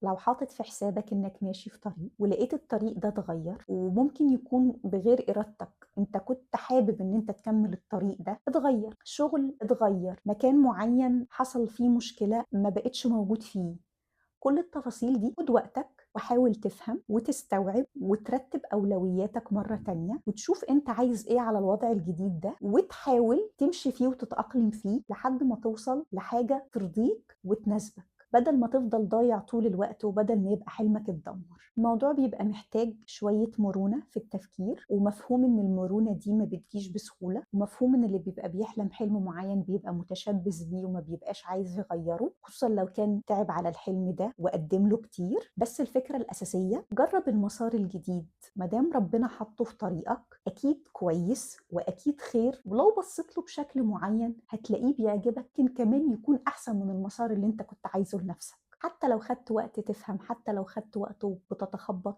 لو حاطط في حسابك إنك ماشي في طريق ولقيت الطريق ده اتغير، وممكن يكون بغير إرادتك، أنت كنت حابب إن أنت تكمل الطريق ده، اتغير، شغل اتغير، مكان معين حصل فيه مشكلة ما بقتش موجود فيه. كل التفاصيل دي خد وقتك وحاول تفهم وتستوعب وترتب أولوياتك مرة تانية، وتشوف أنت عايز إيه على الوضع الجديد ده، وتحاول تمشي فيه وتتأقلم فيه لحد ما توصل لحاجة ترضيك وتناسبك، بدل ما تفضل ضايع طول الوقت وبدل ما يبقى حلمك اتدمر. الموضوع بيبقى محتاج شوية مرونة في التفكير، ومفهوم إن المرونة دي ما بتجيش بسهولة، ومفهوم إن اللي بيبقى بيحلم حلم معين بيبقى متشبث بيه وما بيبقاش عايز يغيره، خصوصا لو كان تعب على الحلم ده وقدم له كتير. بس الفكرة الأساسية، جرب المسار الجديد مادام ربنا حطه في طريقك، أكيد كويس وأكيد خير، ولو بصيت له بشكل معين هتلاقيه بيعجبك، يمكن كمان يكون أحسن من المسار اللي أنت كنت عايزه لنفسك. حتى لو خدت وقت تفهم، حتى لو خدت وقت وبتتخبط،